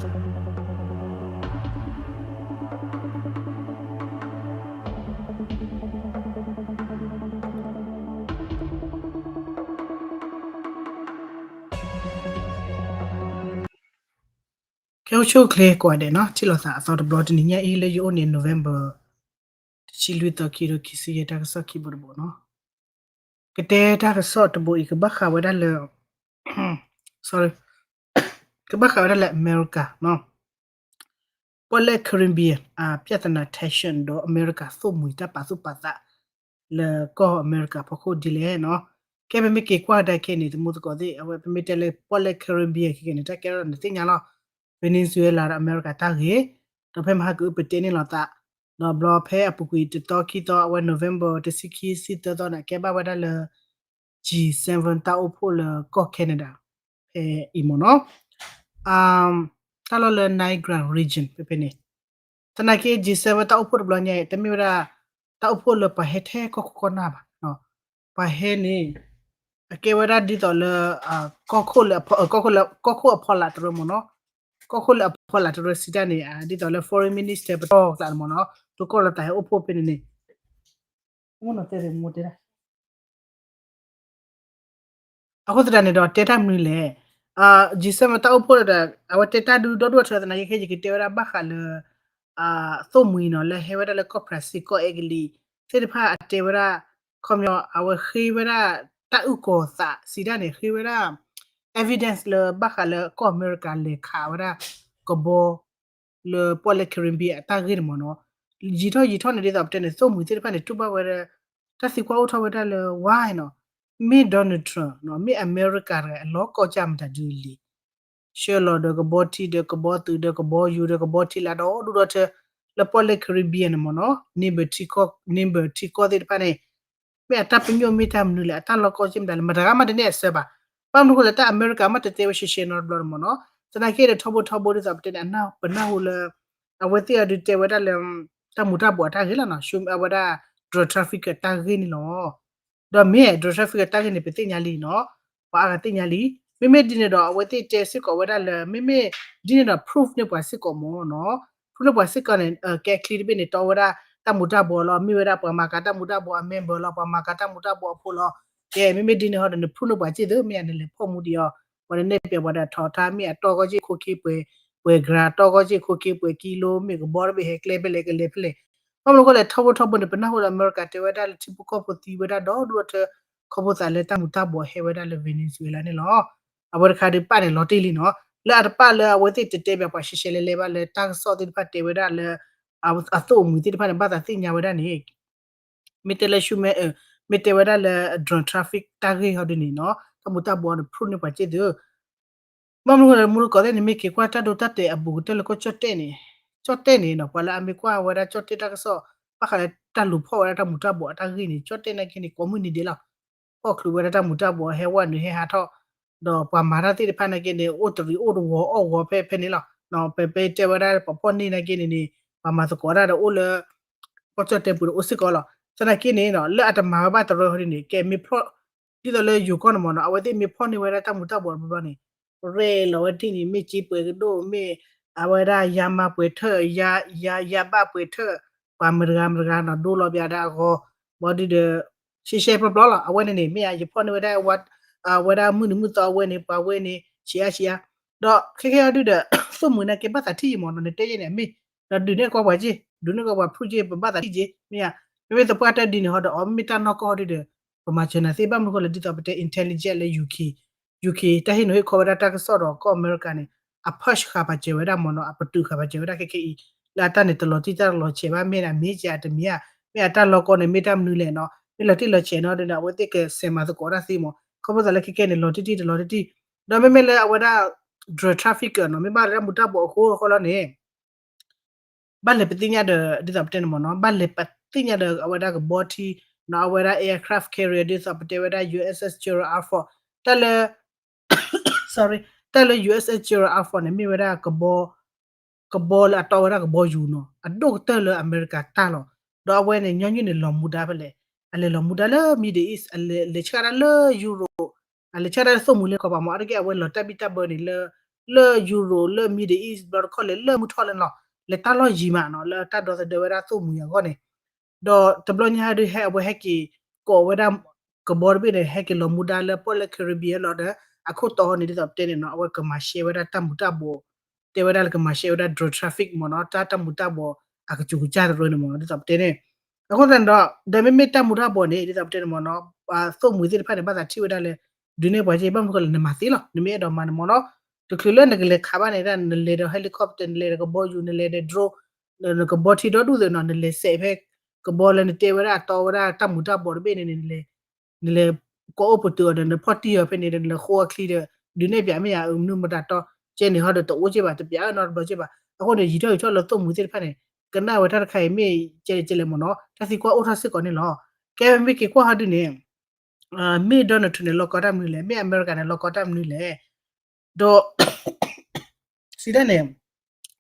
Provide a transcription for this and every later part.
ကဲ အိၣ်ဆူၣ်အိၣ်ချ့ကိးဂၤဒဲးနီၤ, ထံၣ်လိာ်သးအသီတဘျီ တနံၤညါအံၤလၢယအိၣ်န့ၣ် November တဆံလွံၢ်သီ ခံကထိခံဆံယဲၢ် တၢ်ကစီၣ်ခံဘိတဘိနီၤ. ကတဲတၢ်ကစီၣ်တဘိအံၤ ကဘၣ်ဃးဝဲဒၣ်လၢ sorry ကဘၣ်ဃးဝဲဒၣ်လၢ အမဲရကၤနီၤ, ပီၣ်လဲၣ် Caribbean အ ပြဿနာ tension ဒီးအမဲရကၤသိၣ်မှံၤတၢ်ပာ်သူၣ်ပာ်သး လၢကီၢ်အမဲရကၤဖီခိၣ်ဒ်လဲၣ်နီၤ. ကဲပမ့ၢ်က့ၤကွၢ်ကဒါခဲအံၤန့ၣ် သမူသကိးသ့ၣ် အဝဲပမ့ၢ်တဲလၢပီၣ်လဲၣ် Caribbean ခဲကနံၣ်န့ၣ် တၢ်ကဲထီၣ်န့ၣ်သ့ၣ်ညါလီၤ. Venezuela ဒီးအမဲရကၤတၢ်ဂ့ၢ်, ဒီးဖဲမဟါကအုပတဲန့ၢ်လိာ်သး, ဒီးဘျီဖဲအပူၤကွံာ်တသီခံသီ အဝဲ November တဆံခံဆံသၢသီန့ၣ် ကဲဘၣ်ဝဲဒၣ်လၢ G seven တၢ်အိၣ်ဖှိၣ်လၢကီၢ် Canada ဖဲအံၤမ့ၢ်နီၤ. တၢ်လီၢ်လၢ Niagara region ဖဲဖဲန့ၣ်, သနာ်က့ G seven တၢ်အိၣ်ဖှိၣ်တဘျီညါအံၤ တမ့ၢ်ဝဲဒၣ် တၢ်အိၣ်ဖှိၣ်လၢပှၤဟဲထဲကီၢ်ခိၣ်ကီၢ်နၢ်ဘၣ်. ပှၤဟဲန့ၣ် အကဲဝဲဒၣ်ဒ်သိးလၢ ကီၢ်ခိၣ်လၢ ကီၢ်ခိၣ်လၢ ကီၢ်ခိၣ်အဖီလာ်တရၢမ့ၢ်နီၤ, ကီၢ်ခိၣ်လၢအဖီလာ်တရၢစံးတၢ်န့ၣ် ဒ်သိးလၢ foreign minister ပတီၢ်ကျးန့ၣ်မ့ၢ်နီၤ, ဒိကီၢ်လၢတၢ်ဟဲအိၣ်ဖှိၣ်ဖဲန့ၣ်န့ၣ် အဃိသတးန့ၣ်ဒီးတဲတၢ်မနုၤလဲၣ်, G seven တၢ်အိၣ်ဖှိၣ်ဒီး အဝဲတဲတၢ်ဒုဒီဒူၣ်ထၢသနာ်က့ ခဲအံၤယကတဲဝဲဒၣ်ဘၣ်ဃးလၢ သိၣ်မှံၤနီၤ လၢဟဲဝဲဒၣ်လၢကီၢ်ဖြၣ်စ့ၣ် ကီၢ်အဲကလံး သ့ၣ်တဖၣ်အတဲဝဲဒၣ် ခီပညီ အဝဲဃ့ဝဲဒၣ် တၢ်အုၣ်ကီၤသးစံးတၢ်န့ၣ် ဃ့ဝဲဒၣ် evidence လၢဘၣ်ဃးလၢကီၢ်အမဲရကၤလဲၤခးဝဲဒၣ် ကဘီ လၢပီၣ်လဲၣ် Caribbean အတၢ်ဂ့ၢ်န့ၣ်မ့ၢ်နီၤ, ယံာ်ထီၣ်ယံာ်ထီၣ်န့ၣ် ဒ်သိးပတဲန့ၣ် သိၣ်မှံၤသ့ၣ်တဖၣ်န့ၣ် တူၢ်ဘၣ်ဝဲဒၣ် တၢ်သံကွၢ်အိၣ်ထီၣ်ဝဲဒၣ်လၢ why နီၤ, မ့ၢ် Donald Trump နီၤ မ့ၢ်အမဲရကၤတဂၤ အလီၤကီၢ်ကၢ်မတၤဒုလံ ဆှၢလီၤဒီးကဘီထံဒီးကဘီသုးဒီးကဘီယူၤဒီးကဘီထံလာ်ဒီးဒူၣ်ဒီထၢ လၢပီၣ်လဲၣ် Caribbean န့ၣ်မ့ၢ်နီၤ, neighbor ထံကီၢ်သ့ၣ်တဖၣ်န့ၣ် မ့ၢ်အတၢ်ပညိၣ်မ့ၢ်တၢ်မနုၤလဲၣ်, အတၢ်လီၤကီၢ်ကၢ်မတၤလဲၣ်, မတၤဂၤမးတန့ၢ်အဆၢဘၣ်. ဘၣ်မနုၤဃိလဲၣ် တၢ်အမဲရကၤမးတတဲဝဲရှဲရှဲနီတဘျီန့ၣ်မ့ၢ်နီၤ, သနာ်က့ဒီးထီဘိထီဘိဒ်သိးပတဲန့ၣ် ပနၢ်ဟူလၢ အဝဲသ့ၣ်အဒုးတဲဝဲဒၣ်လၢ တၢ်မူၤတၢ်ဘှီးအတၢ်ဂ့ၢ်လီၤနီၤ, အဝဲဒၣ် drug trafficker တၢ်ဂ့ၢ်န့ၣ်လီၤ. ဒီးမ့ၢ် drug trafficker တၢ်ဂ့ၢ်န့ၣ် ပသ့ၣ်ညါလံနီၤ, ပှၤအါဂၤသ့ၣ်ညါလံ. မ့မ့ၢ်ဒ်န့ၣ်ဒီး အဝဲသ့ၣ်တဲစ့ၢ်ကီးဝဲဒၣ်လၢ မ့မ့ၢ်ဒ်န့ၣ်ဒီး proof န့ၢ်ပှၤစ့ၢ်ကီးမ့ၢ်နီၤ, proof န့ၢ်ပှၤစ့ၢ်ကီးန့ၣ် ကဲချံတဘ့ၣ်န့ၣ် တီဝဲဒၣ်တၢ်မူၤတၢ်ဘှီးလီၤ, မ့ၢ်ဝဲဒၣ်ပှၤမၤကၤတၢ်မူၤတၢ်ဘှီးအ member လီၤ, ပှၤမၤကၤတၢ်မူၤတၢ်ဘှီးအဖိလီၤ. ကဲ မ့မ့ၢ်ဒ်န့ၣ်ဟီဒီး န proof န့ၢ်ပှၤစ့ၢ်သု, မ့ၢ်အနလဲၤဖီၣ်မူဒံးအီၤ, ပှၤနနဲၣ်ပျဲပှၤဒီးထီၣ်ထါ မ့ၢ်အတီၢ်ကီၢ်စ့ၢ်ခိၣ်ခ့ပှဲၤ ပှဲၤ gram တီၢ်ကီၢ်စ့ၢ်ခိၣ်ခ့ပှဲၤ ကံလိ မ့ၢ်ကဘီတဘ့ၣ်ဟဲကျဲဖဲလဲၣ်ကလဲၤဖဲလဲၣ်. ဘၣ်မနုၤဃိလဲၣ် ထီဘိထီဘိန့ၣ် ပနၢ်ဟူလၢအမဲရကၤတဲဝဲဒၣ်လၢထံဖိကီၢ်ဖိသံဝဲဒၣ်ဒီးဒိၣ်ထၢ ခီဖျိသးလၢတၢ်မူၤတၢ်ဘှီးဟဲဝဲဒၣ်လၢ Venezuela န့ၣ်လီၤ. အဝဲတခါဒုးပာ်န့ၣ်လီၤတံၢ်လံနီၤ, လၢအတပာ်လၢအဝဲသ့ၣ်တတဲဘၣ်ပှၤရှဲရှဲလဲၣ်လဲၣ်ဘၣ်လၢတၢ်ကစီၣ်သ့ၣ်တဖၣ်တဲဝဲဒၣ်လၢ အသိၣ်အမှံၤသ့ၣ်တဖၣ်န့ၣ် ဘၣ်သးသ့ၣ်ညါဝဲဒၣ်န့ၣ် မ့ၢ်တဲလၢ human မ့ၢ်တဲဝဲဒၣ်လၢ drug traffic တၢ်ဂ့ၢ်ဟီဒ်န့ၣ်နီၤ, တၢ်မူၤတၢ်ဘှီးန့ၣ် proof န့ၢ်ပှၤစ့ၢ်သုဧၢ. ဘၣ်မနုၤဃိလဲၣ် မူတကိးသ့ၣ်န့ၣ် မ့ၢ်က့ၤကွၢ်တၢ်ဒိတၢ်တဲာ်အဘူးကတၢၢ်လၢကီၢ်ကၠီၣ်တဲၣ်န့ၣ်, ကၠီၣ်တဲၣ်န့ၣ်နီၤ ပှၤလၢအမ့ၢ်ကွၢ်ဝဲဒၣ်ကၠီၣ်တဲၣ်တၢ်ကစီၣ် ဘၣ်ဃးလၢတၢ်လူၤဖီၣ်ဝဲဒၣ်တၢ်မူၤတၢ်ဘှီးအတၢ်ဂ့ၢ်န့ၣ် ကၠီၣ်တဲၣ်နာ်က့န့ၣ် ကိးမုၢ်နံၤဒဲးလီၤ. ဖီၣ်ချုးဝဲဒၣ်တၢ်မူၤတၢ်ဘှီးဟဲဝဲနုာ်ဟဲဟးထီၣ်, ဒီးပှၤမၤတၢ်သ့ၣ်တဖၣ်နာ်က့န့ၣ် အိၣ်တရံးအိၣ်တဝီၤအီၣ်ဝီၤဖဲဖဲန့ၣ်လီၤ. ပတဲဝဲဒၣ်ပှၤဖီၣ်န့ၢ်နာ်က့န့ၣ်န့ၣ် ပှၤမၤသကိးတၢ်ဒီးအိၣ်လၢ ကီၢ်ကၠီၣ်တဲၣ်ပူၤဒီးအိၣ်စ့ၢ်ကီးလီၤ. သနာ်က့န့ၣ်နီၤ လၢအတမၤဝဲဘၣ်တရၢဟီဒ်န့ၣ် ကဲမ့ၢ်ဖီၣ် ဒ်သိးလၢယိၤကီၢ်န့ၣ်မ့ၢ်နီၤ အဝဲသ့ၣ်မ့ၢ်ဖီၣ်န့ၢ်ဝဲဒၣ်တၢ်မူၤတၢ်ဘှီးတဘျီဘျီန့ၣ် ရဲၣ်လီၤဝဲဒ်န့ၣ် မ့ၢ်စ့ပှဲၤကဒိၣ် မ့ၢ်အဝဲဒၣ်ယါမၤပှဲၤထၢၣ် ယါ ယါဘၣ်ပှဲၤထၢၣ် ပှၤမတဂၤမတဂၤနီၤ ဒိလီၤဘၣ်ဒၣ်အဂီၢ် ဘၣ်ဒုးဒီး ရှဲရှဲပျီပျီလီၤ. အဝဲန့ၣ်န့ၣ် မ့ၢ်ယဖီၣ်န့ၢ်ဝဲဒၣ် အဝဲဒၣ်မုၢ်နံၤမုၢ်သီအဝဲန့ၣ် ပှၤဝဲန့ၣ် ဆံးအါဆံးအါ ဒီးခဲကဲအီၤဒုးဒီး သိၣ်မှံၤနာ်က့ဘၣ်သးထံၣ်ယံၤမ့ၢ်နီၤ နတဲယဲန့ၣ် အမ့ၢ် ဒီးဒုးနဲၣ်ကွၢ်ပှၤက့ၢ် ဒုးနဲၣ်ကွၢ်ပှၤဖုၣ်က့ၢ် ပဘၣ်သးထံၣ်က့ၢ် မ့ၢ်ဧါ. မ့မ့ၢ်သပှၢ်တၢၢ်ဒ်န့ၣ်ဟီဒီး အီၤမ့ၢ်တၢ်နီၢ်ကီၢ်ဟီဒုးဒီး ပမၤစၢၤနၤသ့ ဘၣ်မနုၤဃိလဲၣ် ဒ်သိးပတဲ intelligence လၢ UK UK တၢ်ဟ့ၣ်နီၤဟ့ၣ်ခီဝဲဒၣ်တၢ်ကစီၣ်ဒီးကီၢ်အမဲရကၤန့ၣ် အ push ဃာ်ပာ်စၢၤဝဲဒၣ်မ့ၢ်နီၤ အပတုာ်ဃာ်ပာ်စၢၤဝဲဒၣ်ခဲခဲအံၤ လၢအတၢ်န့ၣ်တလီၤတံၢ်တၢ်တလီၤဆဲးဘၣ် မ့ၢ်ဒၣ်မ့ၢ်ကဲအတမံၤဧါ မ့ၢ်အတၢ်လီၤကီန့ၣ် မ့ၢ်တၢ်မနုၤလဲၣ်နီၤ မ့ၢ်လီၤတံၢ်လီၤဆဲးနီၤဒီး အဝဲသ့ၣ်ကဆဲးမၤသကိးတၢ်သ့မ့ၢ် ခီဖျိသးလၢခဲခဲန့ၣ် လီၤတံၢ်တံၢ်တလီၤတံၢ်တံၢ် ဒီးမ့မ့ၢ်လၢအဝဲဒၣ် drug trafficker နီၤ မ့ၢ်ဘၣ်လၢတၢ်မူၤတၢ်ဘှီးအဃိဃီလီၤန့ၣ် ဘၣ်လဲၤပသ့ၣ်ညါဒီး ဒ်သိးပတဲန့ၣ်မ့ၢ်နီၤ ဘၣ်လဲၤပသ့ၣ်ညါဒီးအဝဲဒၣ်ကဘီထံ နီၤ အဝဲဒၣ် aircraft carrier ဒ်သိးပတဲဝဲဒၣ် USS Gerald R Ford တၢ်လၢ sorry တၢ်လၢ USS Gerald R Ford န့ၣ် မ့ၢ်ဝဲဒၣ်ကဘီ ကဘီလၢအတီဝဲဒၣ်ကဘီယူၤနီၤ အဒိၣ်ကတၢၢ်လၢအမဲရကၤတၢ်လီၤ. ဒီးအဝဲန့ၣ် ညီနုၢ်န့ၣ် လီၤမူဒါဖဲလဲၣ် အလဲၤလီၤမူဒါလၢ Middle East အလဲၤဆှၣ်ဒၣ်လၢ Europe အလဲၤဆှၣ်ဒၣ်လၢသိၣ်မှံၤလၢကီၢ်ပၤမ့ၢ် အါတက့ၢ်အဝဲလီၤတၢ်ဘံၣ်တၢ်ဘၢန့ၣ်လၢ လၢ Europe လၢ Middle East ဘျီတခီလဲၣ် လၢမုၢ်ထီၣ်လဲၣ်လီၤ လဲၤတၢ်လီၢ်ယံၤမးနီၤ လၢတၢ်ဒီသဒၢဝဲဒၣ်သိၣ်မှံၤအဂီၢ်န့ၣ် ဒီးတဘျီညါဒုးဟဲအဝဲဟဲက့ၤ ကိးဝဲဒၣ် ကဘီတဘ့ၣ်န့ၣ် ဟဲက့ၤလီၤမူဒါလၢပီၣ်လဲၣ် Caribbean လီၤဒီး အခိၣ်တီန့ၣ် ဒ်သိးပတဲန့ၣ်နီၤ အဝဲကမၤရှဲဝဲဒၣ်တၢ်မူၤတၢ်ဘှီး တဲဝဲဒၣ်လၢကမၤရှဲဝဲဒၣ် drug traffic မ့ၢ်နီၤ တၢ်တၢ်မူၤတၢ်ဘှီးအကစူၤကစၢ်တရၢန့ၣ်မ့ၢ်နီၤ ဒ်သိးပတဲန့ၣ် အဃိသတးန့ၣ်ဒီး ဒီးမ့မ့ၢ်တၢ်မူၤတၢ်ဘှီးန့ၣ် ဒ်သိးပတဲန့ၣ်မ့ၢ်နီၤ သိၣ်မှံၤသ့ၣ်တဖၣ်န့ၣ် ဘၣ်သးထံၣ်ဝဲဒၣ်လၢ ဒုးနဲၣ်ပှၤက့ ဘၣ်မနုၤဃိလဲၣ် နမၤသ့လီၤ နမ့ၢ်အဲၣ်ဒိးမၤန့ၣ်မ့ၢ်နီၤ တချုးလၢနကလဲၤခးဘၣ်န့ၣ်ဒၣ် နလဲၤဒီး helicopter နလဲၤဒီးကဘီယူၤ နလဲၤဒီး drone နကဘီထံဒီဒူၣ်သ့ၣ်နီၤ နလဲၤစဲးဖဲ ကဘီလၢနတဲဝဲဒၣ်အတီဝဲဒၣ်တၢ်မူၤတၢ်ဘှီးတဘ့ၣ်န့ၣ်န့ၣ် နလဲၤ ကိးအိၣ်ပတုာ်အီၤဒီး နဖီၣ်တံၢ်အီၤဖဲန့ၣ်ဒီး နလဲၤဃိအချံဒီး ဒုးနဲၣ်ပၠးမ့ၢ်ယါ မနုၤမတၤတီ ကဲန့ၣ်ဟီဒီးတအိၣ်က့ဘၣ် တပၠးနီတဘျီက့ဘၣ် အဃိန့ၣ် ယံာ်ထီၣ်ယံာ်ထီၣ်လၢသိၣ်မှံၤသ့ၣ်တဖၣ်န့ၣ် ကနၣ်ဝဲတၢ်တခါအံၤမ့ၢ်ကဲလဲၣ်ကဲလဲၣ်မ့ၢ်နီၤ တၢ်သံကွၢ်အိၣ်ထီၣ်စ့ၢ်ကီးန့ၣ်လီၤ ကဲမ့ၢ်က့ၤကွၢ်ဟီဒုန့ၣ် မ့ၢ် Donald Trump န့ၣ် လီၤကီတၢ်မနုၤလဲၣ် မ့ၢ်အမဲရကၤန့ၣ် လီၤကီတၢ်မနုၤလဲၣ် ဒီး စံးဒ်န့ၣ်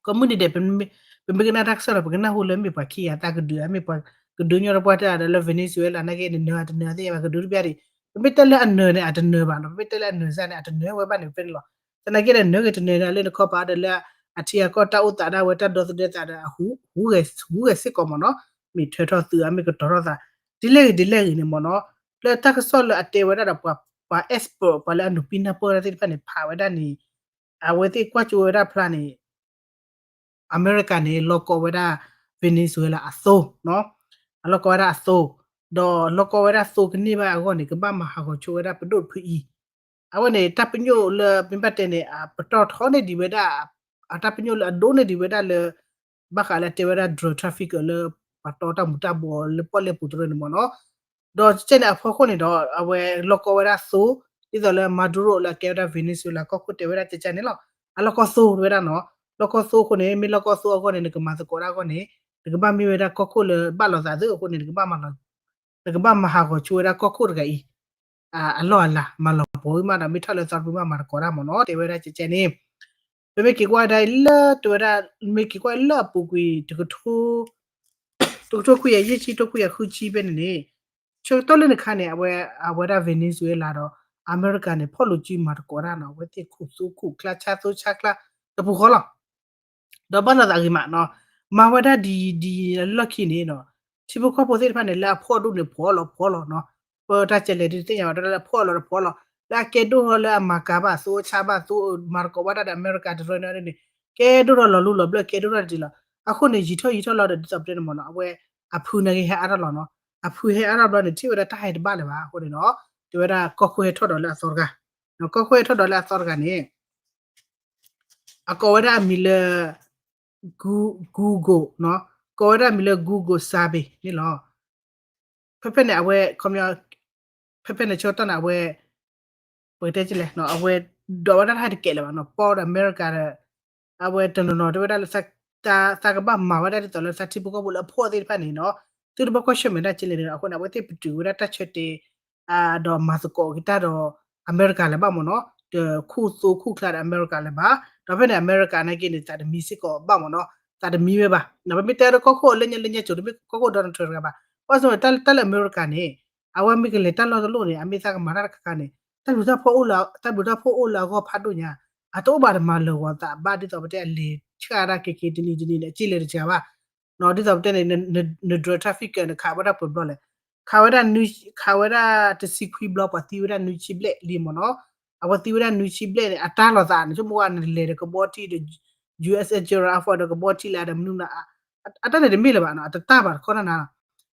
ကိးမုၢ်နံၤဒဲး ပမ့ၢ်ကနၣ်တၢ်ကစီၣ်ဒီး ပကနၢ်ဟူလၢမ့ၢ်ပှၤခံဂၤသးကဒုး မ့ၢ်ပှၤကဒုးညီဒီးပှၤတၢ်ဒီးလၢ Venezuela နာ်က့န့ၣ် နၢၤအတနၢၤသ့ၣ်ညါဘၣ် ကဒုးတပျၢ်ဒံး ပမ့ၢ်တဲလၢအနၢၤန့ၣ် အတနၢၤဘၣ်နီၤ ပမ့ၢ်တဲလၢအနၢၤစ့ၢ်န့ၣ် အတနၢၤဝဲဘၣ်န့ၣ် ဖဲန့ၣ်လီၤ သနာ်က့ဒီး နၢၤဂ့ၤတနၢၤန့ၣ် လၢနခီပၤဒီးလၢ အထံအကီၢ်တၢ်အိၣ်သးဒၣ်ဝဲတၢ်ဒီသဒၢသးဒီး ဟူးဂဲၤစ့ၢ်ကီးမ့ၢ်နီၤ မ့ၢ်ထၢထီၣ်သုးဧါ မ့ၢ်ကတီၤထီၣ်သး ဒ်လဲၣ်ဂ့ၤဒ်လဲၣ်ဂ့ၤန့ၣ်မ့ၢ်နီၤ လၢတၢ်ကစီၣ်လၢအတဲဝဲဒၣ်ဒီး ပှၤ expert ပှၤလၢအနုာ်ပံနၢ်ပၢၢ်တၢ်သ့ၣ်တဖၣ်န့ၣ် ဖးဝဲဒၣ်န့ၣ် အဝဲသ့ၣ်ကွၢ်ကၠိဝဲဒၣ်ဖျါန့ၣ် အမဲရကၤန့ၣ် လီၤကီဝဲဒၣ် Venezuela အသိ, အလီၤကီဝဲဒၣ်အသိ, ဒီးလီၤကီဝဲဒၣ်သိကန့ၢ်ဘၣ်အဂီၢ်န့ၣ် ကဘၣ်မၤဟးဂီၤဆိဝဲဒၣ်ပဒိၣ်တဖုအံၤ, အဝဲန့ၣ် တၢ်ပညိၣ်လၢမ့ၢ်ဘၣ်တဲန့ၣ် အပတီၢ်ထီန့ၢ်ဒံးဝဲဒၣ်, အတၢ်ပညိၣ်လၢအဒိၣ်န့ၢ်ဒံးဝဲဒၣ်လၢ ဘၣ်ဃးလၢတဲဝဲဒၣ် drug trafficker လၢ ပှၤတီတၢ်မူၤတၢ်ဘှီးလၢပီၣ်လဲၣ်ပူၤတရၢန့ၣ်မ့ၢ်နီၤ, ဒီးကဲန့ၣ်အဖီခိၣ်န့ၣ်ဒီး အဝဲလီၤကီဝဲဒၣ်သိ, ဒ်သိးလၢ Maduro လၢအကဲဝဲဒၣ် Venezuela ကီၢ်ခိၣ်တဲဝဲဒၣ်ကကန့ၣ်လီၤ, အလီၤကီသိဝဲဒၣ်နီၤ, လီၤကီသိအဃိန့ၣ် မ့ၢ်လီၤကီသိအဂီၢ်န့ၣ် နကမၤသကိးဒၣ်အဂီၢ်န့ၣ် နကဘၣ်မ့ၢ်ဝဲဒၣ်ကီၢ်ခိၣ်လၢဘၣ်လိာ်သးသ့အဃိန့ၣ် နကဘၣ်မၤဟးဂီၤဆိဝဲဒၣ်ကီၢ်ခိၣ်တဂၤအံၤ အလီၢ်အလၤ မၤလီၤပှီၤဝံၤမးဒီး မ့ၢ်ထီၣ်လၢသီတပူၤမး မၤသကိးတၢ်မ့ၢ်နီၤ တဲဝဲဒၣ်ကကန့ၣ်, ပမ့ၢ်က့ၤကွၢ်ဒၣ်လၢတဲဝဲဒၣ် မ့ၢ်က့ၤကွၢ်လၢအပူၤကွံာ် တကထိခွံကယၤယဲၢ်ဆံ တကထိခွံကယၤဃုဆံဖဲန့ၣ်န့ၣ်, ဆၢကတီၢ်လၢနခါန့ၣ် အဝဲ အဝဲဒၣ် Venezuela ဒီး အမဲရကၤန့ၣ် ဖီၣ်လိာ်စုမၤသကိးတၢ်နီၤ, အဝဲသ့ၣ်ခိၣ်သူခိၣ်ကျါဆါသူဆါကျါ တပူၤဃီလီၤ. ဒီးဘၣ်လိာ်သးဂ့ၤမးနီၤ, မၤဝဲဒၣ်ဒ်ဒ်လၢလီၢ်ခံန့ၣ်နီၤ, ထံဖိကီၢ်ဖိသ့ၣ်တဖၣ်န့ၣ် လၢအဖှီၣ်ဒိၣ်န့ၣ် ဖှီၣ်လီၤဖှီၣ်လီၤနီၤ, ပတၢ်ကဲလဲၣ်ဒ်တသ့ၣ်ညါဘၣ် တၢ်လၢအဖှီၣ်လီၤတဖှီၣ်လီၤ, လၢအကဲဒိၣ်ထီၣ်လၢအမၤကၤဘၣ်သိဆါဘၣ်သိ မၤသကိးဘၣ်တၢ်ဒီးအမဲရကၤတရၢန့ၣ်န့ၣ်, ကဲဒိၣ်ထီၣ်လီၤလူလီၤဘျၢၣ် ကဲဒိၣ်ထီၣ်တဒ်လီၤ. အဃိန့ၣ် ယံာ်ထီၣ်ယံာ်ထီၣ်လီၤဒီးဒ်သိးပတဲန့ၣ်မ့ၢ်နီၤ, အဝဲအဖုနာ်က့ဟဲအါထီၣ်လီၤနီၤ, အဖုဟဲအါထီၣ်ဘျီန့ၣ် ထံၣ်ဝဲဒၣ်တၢ်ဟဲတဘၣ်လၢၤဘၣ်အဃိန့ၣ်ဒီး, တဲဝဲဒၣ်ကီၢ်ခိၣ်ဟဲထီၣ်ဒီးလၢအသီတဂၤ, ကီၢ်ခိၣ်ဟဲထီၣ်ဒီးလၢအသီတဂၤန့ၣ် အကိးဝဲဒၣ်အမံၤလၢ Google နီၤ, ကိးဝဲဒၣ်အမံၤလၢ Google Survey န့ၣ်လီၤ. ဖဲဖဲန့ၣ် အဝဲ ခီပညီ ဖဲဖဲန့ၣ်ဆၢကတီၢ်န့ၣ် အဝဲ ပကတဲလဲၣ် အဝဲဒိးဝဲဒၣ်တၢ်ဟဲတကဲလၢၤဘၣ်နီၤ, ပီၣ်ဒီးအမဲရကၤဒီး အဝဲတနီၤနီၤတဲဝဲဒၣ်လၢ တၢ်ကဘၣ်မၤဝဲဒၣ်ဒ်သိးလၢတၢ်ထံဖိကီၢ်ဖိလၢအဖှီၣ်သ့ၣ်တဖၣ်န့ၣ်နီၤ, သုတဘၣ်ကွၢ်ဆၢၣ်မဲာ်ဒၣ်ကလဲၣ်န့ၣ် အဃိန့ၣ် အဝဲသ့ၣ်ပတုာ်ဝဲဒၣ်တၢ်ဆၢတဲာ် ဒီးမၤသကိးက့ၤတၢ်ဒီးအမဲရကၤလၢၤဘၣ်မ့ၢ်နီၤ, တခိၣ်သိခိၣ်ချါဒီးအမဲရကၤလၢၤဘၣ်, ဒီးဖဲန့ၣ် အမဲရကၤနာ်က့န့ၣ် သးတမံစ့ၢ်ကီးဘၣ်မ့ၢ်နီၤ, သးတမံဝဲဘၣ်, ပမ့ၢ်တဲဒီးကီၢ်ခိၣ်အလၢညါလၢညါစိၤ တမ့ၢ်ကီၢ်ခိၣ် Donald Trump တဂၤဘၣ်, ဘၣ်ဆၣ်တၢ်လၢအမဲရကၤန့ၣ် အဝဲမ့ၢ်ကလဲၤတၢ်လီၢ်တလီၢ်န့ၣ် အမ့ၢ်သးကမၤတၢ်တခါခါန့ၣ် တၢ်ဘျုးတၢ်ဖှိၣ်အိၣ်လၢအဂီၢ်ဖးဒိၣ်ညါ, အတအိၣ်ဘၣ်တမၤလၢာ်ဂီၤသးဘၣ် ဒ်သိးပတဲအလဲၤဆှၣ်ဒၣ်က့ၤက့ၤတနံၤတနံၤန့ၣ် အစ့လၢာ်တစှၤဘၣ်, ဒ်သိးပတဲန့ၣ် န drug trafficker န့ၣ် ခးဝဲဒၣ်ပှဲၤဘျီလဲၣ်, ခးဝဲဒၣ် ခးဝဲဒၣ်တဆံခွံဘျီ ပှၤသံဝဲဒၣ်နွံဆံဘျဲၣ်လံမ့ၢ်နီၤ, အဝဲသံဝဲဒၣ်နွံဆံဘျဲၣ်န့ၣ် အတၢ်လီၤသးန့ၣ် ဆိကမိၣ်ဝဲနလဲၤဒီးကဘီထံဒီး ယူဢ့စဲ ကၠီရၤအါဖီၣ်ဒီးကဘီထံလၢဒီးမနုၤမနုၤ အတၢ်န့ၣ်တမ့ၢ်လၢၤဘၣ်နီၤ, အတတၢ်ဘၣ်တခီနၤနၤလီၤ,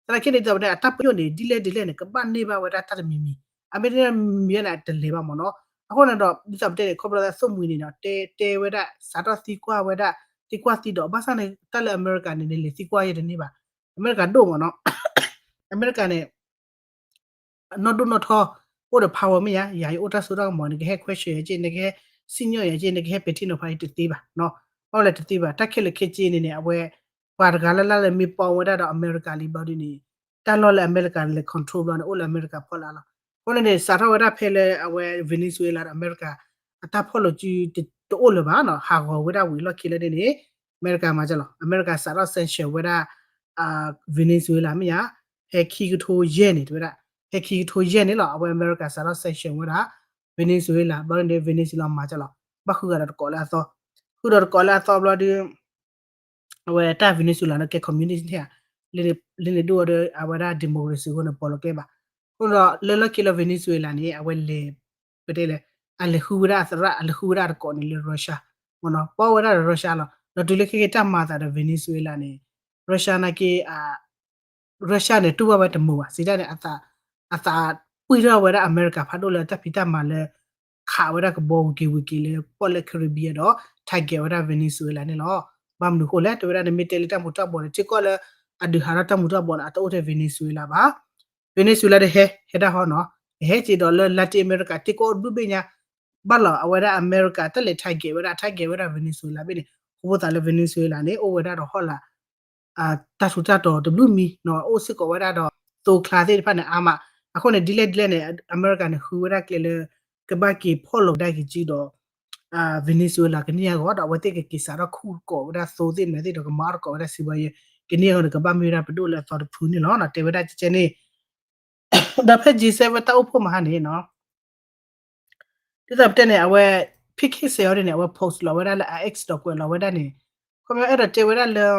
သနာ်က့န့ၣ် ဒ်သိးပတဲ အတၢ်ပညိၣ်န့ၣ် ဒ်လဲၣ်ဒ်လဲၣ်န့ၣ် ကဘၣ်န့ၢ်ဘၣ်ဝဲဒၣ်တၢ်တမံၤမံၤ, အမ့ၢ်တန့ၢ်မံၤန့ၣ် တလဲၤဘၣ်မ့ၢ်နီၤ, အဃိန့ၣ်ဒီး ဒ်သိးပတဲန့ၣ် ခီဖျိလၢသိၣ်မှံၤန့ၣ်နီၤ တဲ တဲဝဲဒၣ် စးထီၣ်သံကွၢ်ဝဲဒၣ် သံကွၢ်သံဒီး ဘၣ်ဆၣ်န့ၣ် တၢ်လၢအမဲရကၤန့ၣ် နလဲၤသံကွၢ်ယဲတန့ၢ်ဘၣ်, အမဲရကၤဒိၣ်မ့ၢ်နီၤ, အမဲရကၤန့ၣ် နီၢ်ဒိၣ်နီၢ်ထီ အိၣ်ဒီး power မ့ၢ်ယါ, ယၤယအိၣ်တၢ်စိတၢ်ကမီၤ နကဟဲခွဲးဆၢယၤက့, နကဟဲစံၣ်ညီၣ်ယၤက့, နကဟဲပဲာ်ထံနီၤဖးယၤတသ့ဘၣ်, ဘၣ်လဲၣ်တသ့ဘၣ်, တၢ်ခဲလၢာ်ခဲဆ့န့ၣ်န့ၣ် အဝဲ ပှၤတဂၤလၢ်လၢ်လၢမ့ၢ်ပိာ်ဝဲဒၣ်ဒီးအမဲရကၤလံဘျီဒ်န့ၣ် တၢ်လီၢ်လၢအမဲရကၤလဲၤ control ဘျီန့ၣ် အိၣ်လၢအမဲရကၤဖီလာ်လီၤ. အဃိန့ၣ်န့ၣ် စးထီၣ်ဝဲဒၣ်ဖဲလၢအဝဲ Venezuela ဒီးအမဲရကၤ အတၢ်ဖီၣ်လိာ်စုတအိၣ်လၢၤဘၣ်နီၤ, ဟးဂီၤဝဲဒၣ်ဝံၤလီၢ်ခံလၢန့ၣ်န့ၣ် အမဲရကၤမၤကလီၤ, အမဲရကၤစးထီၣ် sanction ဝဲဒၣ် Venezuela မ့ၢ်ယါ, ဖဲခံကထိယဲၢ်န့ၣ် တဲဝဲဒၣ်, ဖဲခံကထိယဲၢ်န့ၣ်လီၤ, အဝဲအမဲရကၤစးထီၣ် sanction ဝဲဒၣ် Venezuela ဘျီန့ၣ် Venezuela မၤကလီၤ, ဘၣ်ဃုဂၤဒီးတကိးလၢအသီ, ဃုဒီးတကိးလၢအသီဘျီဒီး အဝဲတၢ် Venezuela န့ၣ်ကဲ communist န့ၣ်ဧါ, လၢန့ၣ်ဒိၣ်အီၤဒီး အဝဲဒၣ် democracy အဃိန့ၣ် ပိာ်လီၤကျဲဘၣ်. အဃိဒီးလၢလီၢ်ခံလၢ Venezuela န့ၣ် အဝဲလဲၤ ပတဲလဲၣ်, အလဲၤဃုဝဲဒၣ်အသရၣ် အလဲၤဃုဝဲဒၣ်အတကိးန့ၣ်လၢ Russia မ့ၢ်နီၤ, ပီၣ်ဝဲဒၣ်ဒီး Russia လီၤ. ဒီးတုၤလၢခဲက့ၤတၢ်မၤအသးဒီး Venezuela န့ၣ် Russia နာ်က့ Russia န့ၣ် တူၢ်ဘၣ်ဝဲတမုာ်ဘၣ် စံးတၢ်န့ၣ် အသး အသးပှံၢ်ထီၣ်ဝဲဒၣ်အမဲရကၤဖးဒိၣ်လၢတၢ်ဖံးတၢ်မၤလၢ ခးဝဲဒၣ်ကဘီဝံၤက့ၤဝံၤက့ၤလၢပီၣ်လဲၣ် Caribbean ဒီး target ဝဲဒၣ် Venezuela န့ၣ်လီၤ. ဘၣ်မနုၤအဃိလဲၣ် တဲဝဲဒၣ်နမ့ၢ်တဲလၢတၢ်မူၤတၢ်ဘှီးန့ၣ် ထံကီၢ်လၢအဒုးဟးထီၣ်တၢ်မူၤတၢ်ဘှီးန့ၣ် အတအိၣ်ထဲ Venezuela ဘၣ်. Venezuela ဒီးဟဲ ဟဲဒၣ်ဟီနီၤ, ဟဲက့ၤဒီးလၢ Latin America ထံကီၢ်အိၣ်တဘျုးဘ့ၣ်ညါ ဘၣ်လီၤ အဝဲဒၣ်အမဲရကၤ တၢ်လဲၤ target ဝဲဒၣ် target ဝဲဒၣ် Venezuela ဘ့ၣ်န့ၣ် အဃိသးလၢ Venezuela န့ၣ် အိၣ်ဝဲဒၣ်ဒီးဟီၣ်လာ် တၢ်ထူးတၢ်တီၤတဘျုးမံၤနီၤ, အိၣ်စ့ၢ်ကီးဝဲဒၣ်ဒီး သိချါသ့ၣ်တဖၣ်န့ၣ် အါမး. အဃိန့ၣ် ဒ်လဲၣ်ဒ်လဲၣ်န့ၣ် အမဲရကၤန့ၣ် ဃုဝဲဒၣ်ကျဲလၢ ကဘၣ်က့ၤဖီၣ်လီၤကဒါက့ၤက့ၤဒီး Venezuela ကန့ၢ်အဂီၢ်ဒီး အဝဲသ့ၣ်ကက့ၤစးထီၣ်ခူၣ်ကိးဝဲဒၣ်သိသ့ၣ်မဲာ်သ့ၣ်ဒီး ကမၤအီၣ်တကိးဝဲဒၣ်စံးဘီယဲ ကန့ၢ်အဂီၢ်န့ၣ် ကဘၣ်မ့ၢ်ဝဲဒၣ်ပဒိၣ်လၢအသီတဖုန့ၣ်လီၤ. တဲဝဲဒၣ်ကဲကဲန့ၣ် ဒီးဖဲ G seven တၢ်အိၣ်ဖှိၣ်မဟါန့ၣ်နီၤ ဒ်သိးပတဲန့ၣ် အဝဲ ဖံခ့စဲးအီၤဒ်န့ၣ် အဝဲ post လီၤဝဲဒၣ်လၢ X ဒီးကွဲးလီၤဝဲဒၣ်န့ၣ် ခီပညီအဲၣ်ဒိးတဲဝဲဒၣ်လၢ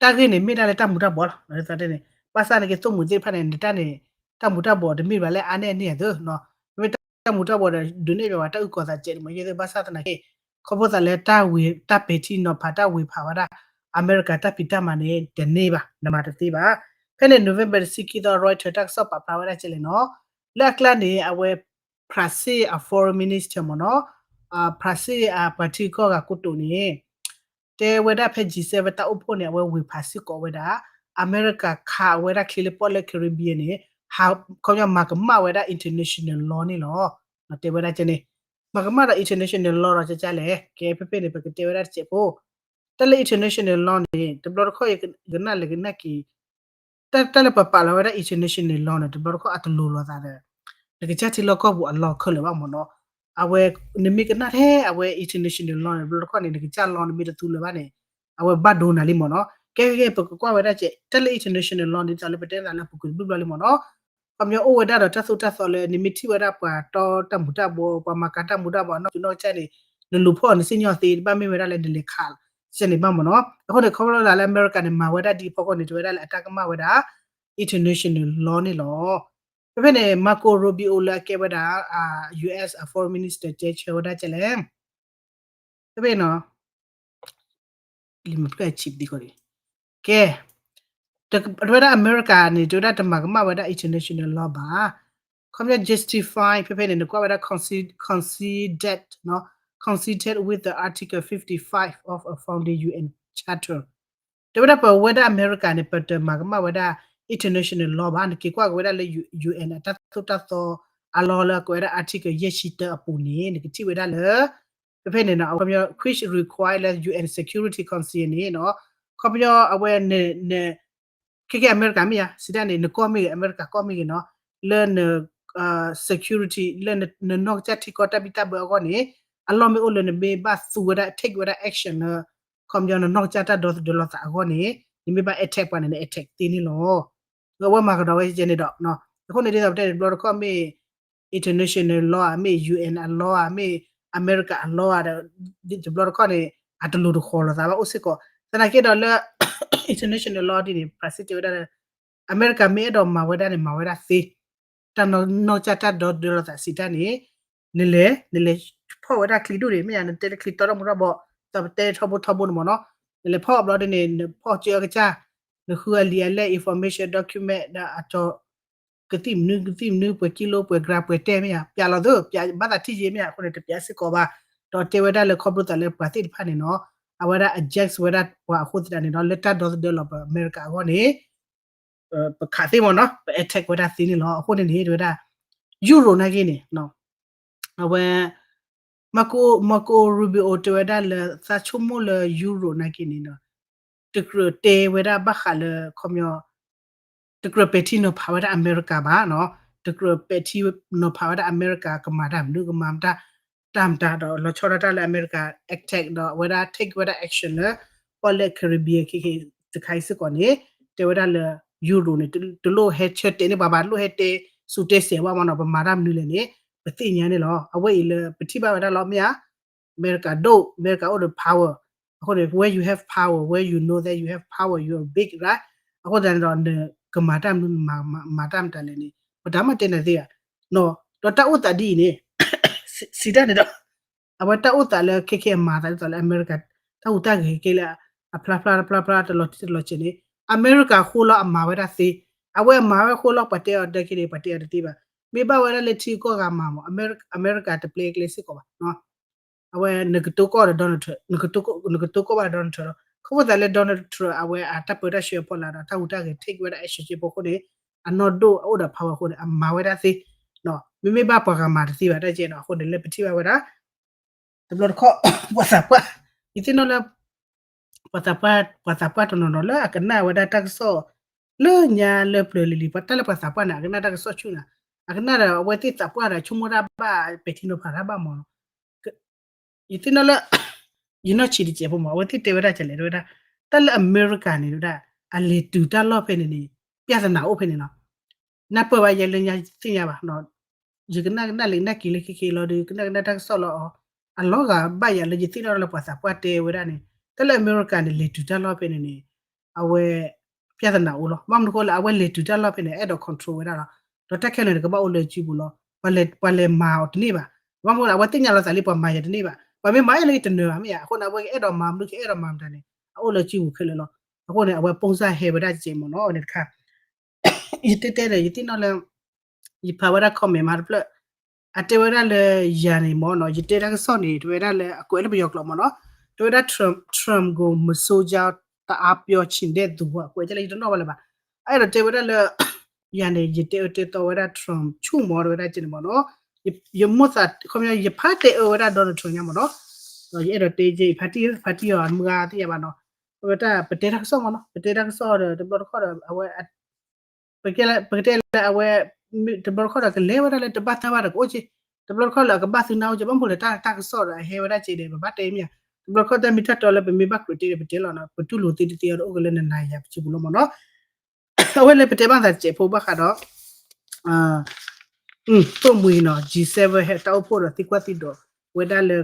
တၢ်ဂ့ၢ်န့ၣ် မ့ၢ်ဒၣ်လၢတၢ်မူၤတၢ်ဘှီးလီၤ. ဒ်သိးတဲန့ၣ် ဘၣ်ဆၣ်န့ၣ်က့သိၣ်မှံၤသ့ၣ်တဖၣ်န့ၣ် နတၢ်န့ၣ် တၢ်မူၤတၢ်ဘှီးတမ့ၢ်ဘၣ်လၢအါန့ၢ်အန့ၢ်အသိးနီၤ, မ့ၢ်တၢ်မူၤတၢ်ဘှီးဒီး ဒုးနဲၣ်ပှၤတၢ်အုၣ်ကီၤသးစဲးန့ၣ်မ့ၢ်ယဲသိး ဘၣ်ဆၣ်သနာ်က့ ခီဖျိသးလၢတၢ်ဝ့ၤ တၢ်ပဲာ်ထံနီၤဖး တၢ်ဝ့ၤဖးဝဲဒၣ် အမဲရကၤတၢ်ဖံးတၢ်မၤန့ၣ် တန့ၢ်ဘၣ် နမၤတသ့ဘၣ်. ဖဲန့ၣ် November တဆံခံသီ Reuters တၢ်ကစီၣ်ပာ်ဖျါဝဲဒၣ်ကဲလဲၣ်နီၤ, လၢအကျါန့ၣ် အဝဲ ဖရၣ်စ့ၣ်အ foreign minister မ့ၢ်နီၤ, ဖရၣ်စ့ၣ်အပှၤထံကီၢ်ဂၤကိတိာ်န့ၣ် တဲဝဲဒၣ်ဖဲ G seven တၢ်အိၣ်ဖှိၣ်န့ၣ် အဝဲဝ့ၤဖးစ့ၢ်ကီးဝဲဒၣ် အမဲရကၤခးဝဲဒၣ်ချ့လၢပီၣ်လဲၣ် Caribbean န့ၣ် ခီပညီမၤကမၣ်ဝဲဒၣ် international law န့ၣ်လီၤ. တဲဝဲဒၣ်ကဲန့ၣ် မၤကမၣ်ဒီး international law ဒီးကကလဲၣ် ကဲဖဲဖဲန့ၣ် ပကတဲဝဲဒၣ်တစဲးဖိ တၢ်လၢ international law န့ၣ် တဘျီတခီၣ်ယကနၣ်လဲၤကနၣ်က့ၤ တၢ်လၢပပာ်လီၤဝဲဒၣ် international law န့ၣ် တဘျီတခီၣ်အတလိၤလိာ်သးဒီး နကစၢ်ထံလီၢ်ကီၢ်ပူၤအ law ခဲလၢာ်ဘၣ်မ့ၢ်နီၤ, အဝဲ နမ့ၢ်ကနၣ်ထဲအဝဲ international law န့ၣ် တဘျီတခီၣ်န့ၣ် နကစၢ် law နမ့ၢ်တသူလၢၤဘၣ်န့ၣ် အဝဲဘၣ်ဒိနၤလံမ့ၢ်နီၤ, ကဲကဲ ပကကွၢ်ဝဲဒၣ်ကဲ တၢ်လၢ international law န့ၣ် ဒ်သိးလၢပတဲသးလၢအပူၤကွံာ်တဘျုးဘျီလံမ့ၢ်နီၤ, ခီပညီအိၣ်ဝဲဒၣ်ဒီးတၢ်သိၣ်တၢ်သီလၢ နမ့ၢ်ထံၣ်ဝဲဒၣ်ပှၤတီတၢ်မူၤတၢ်ဘှီး ပှၤမၤကၤတၢ်မူၤတၢ်ဘှီးနီၢ်ကီၢ်နီၢ်ကစၢ်န့ၣ် နလူၤဖီၣ်အီၤနစံၣ်ညီၣ်သ့ တဘၣ်မ့ၢ်ဝဲဒၣ်လၢနလဲၤခး စဲန့ၣ်ဘၣ်မ့ၢ်နီၤ, အဃိန့ၣ် ခီဖျိလၢလၢအမဲရကၤန့ၣ် မၤဝဲဒၣ်ဒ်အဖီခိၣ်န့ၣ် တဲဝဲဒၣ်လၢအတၢ်ကမၣ်ဝဲဒၣ် international law န့ၣ်လီၤ. ဖဲဖဲန့ၣ် Marco Rubio လၢအကဲဝဲဒၣ် US foreign minister တဲဆၢဝဲဒၣ်ကဲလဲၣ် ဖဲဖဲနီၤ လံာ်မဖျၢၣ်အဆံးပသံဃီဒီး ကဲ တဲဝဲဒၣ်အမဲရကၤန့ၣ် တဲဝဲဒၣ်တမၤကမၣ်ဝဲဒၣ် international law ဘၣ်, ခီပညီ justify ဖဲဖဲန့ၣ် နကွၢ်ဝဲဒၣ် consistent နီၤ consistent with the Article fifty-five of a founding U N Charter တဲဝဲဒၣ်ပဝဲဒၣ်အမဲရကၤန့ၣ် ပတမၤကမၣ်ဝဲဒၣ် international law ဘၣ်, နက့ၤကွၢ်က့ၤဝဲဒၣ်လၢ UN အတၢ်သိၣ်တၢ်သီအလီၢ်လၢအကွဲးဝဲဒၣ် article ယဲၢ်ဆံတၢအပူၤန့ၣ် နကထံၣ်ဝဲဒၣ်လၢ ဖဲဖဲန့ၣ်နီၤ အခီပညီ which require လၢ UN Security Council န့ၣ်နီၤ ခီပညီအဝဲ ခဲကဲအမဲရကၤမ့ၢ်ဧါ စံးတၢ်န့ၣ် နကီၢ်မ့ၢ်ဂ့ၤ အမဲရကၤကီၢ်မ့ၢ်ဂ့ၤနီၤ လၢန security လၢနနီၢ်ကစၢ်ထံကီၢ်တၢ်ဘံၣ်တၢ်ဘၢအဂီၢ်န့ၣ် အလီၢ်မ့ၢ်အိၣ်လၢနမ့ၢ်ဘၣ်သူဝဲဒၣ် take ဝဲဒၣ် action လၢ ခီပညီနနီၢ်ကစၢ်တၢ်ဒီသဒၢလီၤသးအဂီၢ်န့ၣ် နမ့ၢ်ဘၣ် attack ပှၤန့ၣ် န attack သ့န့ၣ်လီၤ. အဝဲမၤကဒီးဝဲကဲန့ၣ်ဒီး အဃိန့ၣ်ဒ်သိးပတဲန့ၣ် တဘျီတခီၣ်မ့ၢ် international law ဧါ မ့ၢ် UN အ law ဧါ မ့ၢ်အမဲရကၤအ law ဧါဒီး တဘျီတခီၣ်န့ၣ် အတလိၤတဃီၤလိာ်သးဘၣ်အိၣ်စ့ၢ်ကီး သနာ်က့ဒီးလၢ international law ဒ်န့ၣ် ဖရၣ်စ့ၣ်တဲဝဲဒၣ်လၢ အမဲရကၤမ့ၢ်အဲၣ်ဒိးမၤဝဲဒၣ်န့ၣ် မၤဝဲဒၣ်သ့ တၢ်နီၢ်ကစၢ်တၢ်ဒီသဒၢလီၤသးစံးတၢ်န့ၣ် နလဲၤ နလဲၤဖီၣ်ဝဲဒၣ်ချံဒိၣ်န့ၣ် မ့ၢ်ယါ နတဲတချံတီထီၣ်မူထီၣ်ဘီ သးပတဲထီဘိထီဘိန့ၣ်မ့ၢ်နီၤ နလဲၤဖီၣ်ဘျီဒ်န့ၣ် နဖီၣ်ကၢအကစၢ် နဃုအလံာ်အလဲၢ် information document ဒီးအကၠီ ကသံၣ်မနုၤကသံၣ်မနုၤ ပှဲၤကံလိ ပှဲၤ gram ပှဲၤတဲမ့ၢ်ယါ ပျးလီၤသ့ ပျးဘၣ်သးထံၣ်ယ့မ့ၢ်ယါ အဃိန့ၣ် တပျးစ့ၢ်ကီးဘၣ် ဒီးတဲဝဲဒၣ်လၢခီဖျိသးလၢပှၤသ့ၣ်တဖၣ်န့ၣ်နီၤ အဝဲဒၣ် against ဝဲဒၣ်ပှၤအဃိသတးန့ၣ်ဒီး လၢတၢ်ဒီသဒၢလီၤပှၤအမဲရကၤအဂီၢ်န့ၣ် ပခးသ့မ့ၢ်နီၤ ပ attack ဝဲဒၣ်သ့န့ၣ်လီၤ. အဃိန့ၣ်န့ၣ် တဲဝဲဒၣ် Europe နာ်က့န့ၣ် အဝဲ Marco Marco Rubio တဲဝဲဒၣ်လၢသးဆိကမိၣ်လၢ Europe နာ်က့န့ၣ် တကြၢးတဲဝဲဒၣ်ဘၣ်ဃးလၢ ခီပညီ တကြၢးပဲာ်ထံနီၤဖးဝဲဒၣ်အမဲရကၤဘၣ်နီၤ တကြၢးပဲာ်ထံနီၤဖးဝဲဒၣ်အမဲရကၤကမၤတၢ်မနုၤကမၤတၢ် တၢ်မတၤဒီးလီၤဆီဒၣ်တၢ်လၢအမဲရကၤ attack ဒီးအဝဲဒၣ် take ဝဲဒၣ် action လၢ ပီၣ်လဲၣ် Caribbean ခဲခဲတခါအံၤစ့ၢ်ကီးန့ၣ် တဲဝဲဒၣ်လၢ Europe န့ၣ် တလိၣ်ဟဲဆၢတဲာ်န့ၢ်ပှၤဘၣ် တလိၣ်ဟဲတဲဆူၣ်တဲစဲးဘၣ်မ့ၢ်နီၤ ပမၤတၢ်မနုၤလဲၣ်န့ၣ် ပသ့ၣ်ညါန့ၣ်လီၤ. အဝဲအံၤလၢပထံၣ်ဘၣ်ဝဲဒၣ်လီၤ မ့ၢ်ဧါ. အမဲရကၤဒိၣ်, အမဲရကၤအိၣ်ဒီး power. အဃိန့ၣ် where you have power, where you know that you have power, you are big, right? အဃိသတးန့ၣ်ဒီး နကမၤတၢ်မနုၤ မၤတၢ်မတၤလဲၣ်န့ၣ် ပတၢ်မၤတဲနၤသ့ဧါ. ဒီးတၢ်အိၣ်သးဒ်အံၤန့ၣ် စံးတၢ်န့ၣ်ဒီး အဝဲတၢ်အိၣ်သးလၢခဲခဲအမၤသးဒ်သိးလၢ အမဲရကၤ တၢ်ဟူးတၢ်ဂဲၤကဲလၢ အဖျါဖျါတဖျါဖျါ တလီၤတံၢ်တလီၤဆဲးန့ၣ် အမဲရကၤဃိလီၤအမၤဝဲဒၣ်သ့, အဝဲအမၤဝဲဃိလီၤ ပှၤတဲအီၤဒၣ်က့န့ၣ် ပှၤတဲအီၤတသ့ဘၣ်. မ့ၢ်ဘၣ်ဝဲဒၣ်လၢထံကီၢ်ဂၤမၤမး အမဲရကၤတပျဲကျဲစ့ၢ်ကီးဘၣ်. အဝဲနကတိၤကီၢ်ဒီး Donald Trump, နကတိၤကီၢ်ဘၣ် Donald Trump လီၤ. ခီဖျိသးလၢ Donald Trump အဝဲအတၢ်ပၢတၢ်ဆှၢအဖီလာ်ဒီး တၢ်ဟူးတၢ်ဂဲၤ take ဝဲဒၣ် action စ့ၢ်ကီးအဃိန့ၣ် အနီၢ်ဒိၣ်အအိၣ်ဒီး power အဃိန့ၣ် အမၤဝဲဒၣ်သ့, မ့မ့ၢ်ဘၣ်ပှၤဂၤမၤတသ့ဘၣ်တၢ်ကဲနီၤ. အဃိန့ၣ် လၢပထံၣ်ဘၣ်ဝဲဒၣ် တဘျီတခီၣ် ပှၤသးပှၢ်, ယသ့ၣ်နီၣ်လၢ ပှၤသးပှၢ် ပှၤသးပှၢ်တနီၤနီၤလၢအကနၣ်ဝဲဒၣ်တၢ်ကစီၣ် လၢညါလၢပျၢၤလံၤလံၤ ပှၤတၢ်လၢပှၤသးပှၢ်န့ၣ် အကနၣ်တၢ်ကစီၣ်ဆူၣ်နၤ, အကနၣ်ဒီးအဝဲသ့ၣ်သးပှၢ်ဒီး ဆိကမိၣ်တၢ်ဘၣ် ပဲာ်ထံနီၤဖးတၢ်ဘၣ်မးနီၤ. ယသ့ၣ်နီၣ်လၢ ယနီၢ်ဆံးတစဲးဖိမး အဝဲသ့ၣ်တဲဝဲဒၣ်ကလဲၣ် တဲဝဲဒၣ် တၢ်လၢအမဲရကၤန့ၣ် တဲဝဲဒၣ် အလဲၤတုၤတၢ်လီၢ်ဖဲန့ၣ်န့ၣ် ပြဿနာအိၣ်ဖဲန့ၣ်နီၤ. နၢ်ပၢၢ်ဘၣ်ယဲလၢညါသ့ၣ်ညါဘၣ် ယကနၣ်ကနၣ်လံကနၣ်က့ၤလၢခဲခဲလီၤဒီး ကနၣ်ကနၣ်တၢ်ကစီၣ်လီၤအီၤ အလီၤဂာ်ဘၣ်ယၤလၢယသ့ၣ်နီၣ်လၢပှၤသးပှၢ်တဲဝဲဒၣ်န့ၣ် တၢ်လၢအမဲရကၤန့ၣ် လဲၤတုၤတၢ်လီၢ်ဖဲန့ၣ်န့ၣ် အဝဲ ပြဿနာအိၣ်လီၤ. ဘၣ်မနုၤအဃိလၢအဝဲလဲၤတုၤတၢ်လီၢ်ဖဲန့ၣ် အဲၣ်ဒိး control ဝဲဒၣ်လီၤ. ဒီးတၢ်ခဲလၢာ်န့ၣ် ကဘၣ်အိၣ်လၢစုပူၤလီၤ. ပှၤလဲၤမၤအီၤတန့ၢ်ဘၣ်. ဘၣ်မနုၤအဃိလၢ အဝဲသ့ၣ်ညါလီၤသးလံ ပှၤမၤယၤတန့ၢ်ဘၣ်. ပှၤမ့ၢ်မၤအဲၣ်လၢယတနၢၤဘၣ်မ့ၢ်ဧါ. အဃိန့ၣ် အဝဲကအဲၣ်ဒိးမၤမနုၤ ကအဲၣ်ဒိးမၤမတၤန့ၣ် အအိၣ်လၢစုပူၤခဲလၢာ်လီၤ. အဃိန့ၣ် အဝဲ ပုံစံ ဟဲဝဲဒၣ်ကဲမ့ၢ်နီၤ အဝဲန့ၣ်တခါ ယတဲတဲဒီး ယသ့ၣ်နီၣ်လၢ ယဖးဝဲဒၣ် comment မးတဖျၢၣ် အတဲဝဲဒၣ်လၢယၤန့ၣ်မ့ၢ်နီၤ ယတဲတၢ်ကစီၣ်န့ၣ် တဲဝဲဒၣ်လၢအကွဲးလၢပယီၤကျိာ်မ့ၢ်နီၤ တဲဝဲဒၣ် Trump ကို မစိုးကြောင်း တအားပြောချင်တဲ့သူ အကွဲးကဲလၢယတနီၣ်ဘၣ်လၢၤဘၣ်. အအဲၣ်ဒိးတဲဝဲဒၣ်လၢ ယၤန့ၣ် ယတဲအၢတဲသီဝဲဒၣ် Trump ဆူၣ်မ့ၢ်တဲဝဲဒၣ်ကဲန့ၣ်မ့ၢ်နီၤ ယမိၢ်သး ခီပညီ ယဖးတဲအၢဝဲဒၣ် Donald Trump ညါမ့ၢ်နီၤ ဒီးယအဲၣ်ဒိးတဲကဲ ယဖးတံၢ် ဖးတံၢ်အီၤ မုၢ်ဂၤသ့ၣ်ညါဘၣ်နီၤ အဝဲတၢ်ပတဲတၢ်ကစီၣ်မ့ၢ်နီၤ ပတဲတၢ်ကစီၣ်ဒီး တဘျီတခီၣ်ဒီး အဝဲ ပကတဲလၢအဝဲ တဘျီတခီၣ်ဒီး ကလဲၤဝဲဒၣ်လၢတဘၣ်သၢဘၣ်ဒီးကအိၣ်က့ တဘျီတခီၣ်လၢအကဘၣ်သုနၢ်အိၣ်က့ ဘၣ်မနုၤလၢတၢ်ကစီၣ်ဒီးအဟဲဝဲဒၣ်ကဲဒီး ပဘၣ်တဲမ့ၢ်ဧါ တဘျီတခီၣ်တၢ်မ့ၢ်တၢ်တီလၢပမ့ၢ်ဘၣ်ကြၢးတဲဒီးပတဲလီၤနီၤ ပတူၢ်လိာ်သ့တသ့အီၤဒီးအိၣ်က့ၤလၢနနၤယၤပစုပူၤလီၤမ့ၢ်နီၤ အဝဲလၢပတဲဘၣ်သးတစဲးဖိဘၣ်ဃးဒီး သိၣ်မှံၤနီၤ G seven ဟဲတၢ်အိၣ်ဖှိၣ်ဒီးသံကွၢ်သံဒိးဝဲဒၣ်လၢ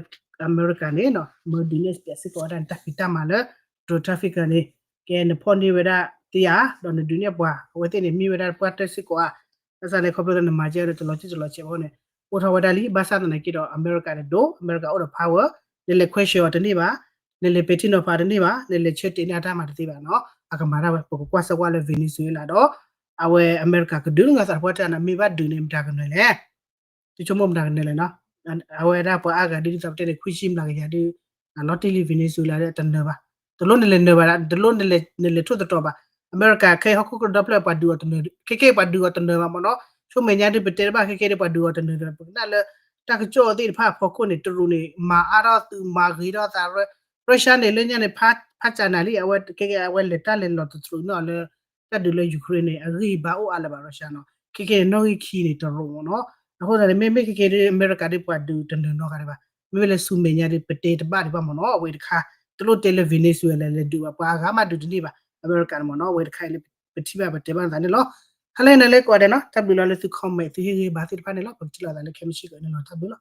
အမဲရကၤန့ၣ်နီၤ မၢဒုးနဲၣ်စပျးစ့ၢ်ကီးဝဲဒၣ်နတၢ်ဖံးတၢ်မၤလၢ drug trafficker န့ၣ် ကဲနဖီၣ်န့ၢ်ဝဲဒၣ်သ့ဧါ ဒီးနဒုးနဲၣ်ပှၤ အဝဲသ့ၣ်န့ၣ် မ့ၢ်ဝဲဒၣ်ပှၢ်တၢၢ်စ့ၢ်ကီးဧါ ဘၣ်ဆၣ်န့ၣ် ခီဖျိလၢနမၤကဲဒီးတလီၤတံၢ်တလီၤဆဲးအဃိန့ၣ် အိၣ်ထီၣ်ဝဲဒၣ်လံ ဘၣ်ဆၣ်သနာ်က့ဒီး အမဲရကၤန့ၣ်ဒိၣ် အမဲရကၤအိၣ်ဒီး power နလဲၤခွဲးဆၢအီၤတန့ၢ်ဘၣ် နလဲၤပဲာ်ထံနီၤဖးတန့ၢ်ဘၣ် နလဲၤဆၢတဲာ်န့ၢ်အတၢ်မၤတသ့ဘၣ်နီၤ အကမၤတၢ်ဝဲ ပကကွၢ်စၢၤကွၢ်လၢ Venezuela ဒီး အဝဲအမဲရကၤကဒုးနုာ်သးတပှၢ်တၢၢ်န့ၣ် မ့ၢ်ဘၣ်ဒုးန့ၣ် မတၤကနၢၤလဲၣ် တဆိကမိၣ်မတၤကနၢၤလဲၣ်နီၤ အဝဲဒၣ်ပှၤအါဂၤဒ်သိးပတဲန့ၣ် ခွံဆံမျးကယၤဒုး အလီၤတံၢ်လံ Venezuela ဒီးတနၢၤဘၣ် တလိၣ်နလဲၤနၢၤဘၣ် တလိၣ်နလဲၤထူၣ်သတီၤဘၣ် အမဲရကၤခဲအံၤဟီၣ်ခိၣ်ကဒီဖျၢၣ်ပှၤဒုးအီၤတနၢၤ ခဲခဲပှၤဒုးအီၤတနၢၤဘၣ်မ့ၢ်နီၤ ဆူမဲာ်ညါဒုးပတဲတဘၣ်ခဲခဲဒုးပှၤဒုးအီၤတနၢၤဒီး ပကနၣ်လၢ တၢ်ကစီၣ်သ့ၣ်တဖၣ်အဖီခိၣ်န့ၣ် တရူးန့ၣ် မၤအါထီၣ်သုးမၤဂ့ၤထီၣ်သး Russia န့ၣ် လၢညါန့ၣ် ဖးကၢနၤလံ အဝဲခဲခဲအဝဲလဲၤတၢ်လဲၤလီၤတသရူးနီၤလၢ တၢ်ဒုးလၢ Ukraine န့ၣ် အဂံၢ်ဘါအိၣ်အါလၢၤဘၣ် Russia နီၤ ခဲခဲန့ၣ် နီၣ်ဂံၢ်ခံန့ၣ် တရူးမ့ၢ်နီၤ အဃိသတးန့ၣ် မ့မ့ၢ်ခဲခဲဒုး အမဲရကၤဒုးပှၤဒုးတနၢၤနီတဂၤဒံးဘၣ် မ့မ့ၢ်လၢဆူမဲာ်ညါဒုး ပတဲတဘၣ်ဒံးဘၣ်မ့ၢ်နီၤ အဝဲတခါ တလိၣ်တဲလၢ Venezuela လဲၤဒုးဘၣ် ပှၤအါဂၤမးဒုးတန့ၢ်ဘၣ် အမဲရကၤန့ၣ်မ့ၢ်နီၤ အဝဲတခါအံၤလၢ ပထံၣ်ဘၣ်ပတဲဘၣ်သးန့ၣ်လီၤ ဟါလၢနၤလၢကိးဂၤဒဲးနီၤ တၢ်ဘျုးလီၤလၢသု comment သုဟ့ၣ်ဂံၢ်ဘါသ့ၣ်တဖၣ်န့ၣ်လီၤ ပကထံၣ်လိာ်သးလၢခဲမုၢ်ဆ့ၣ်ကီးန့ၣ်လီၤ တၢ်ဘျုးလီၤ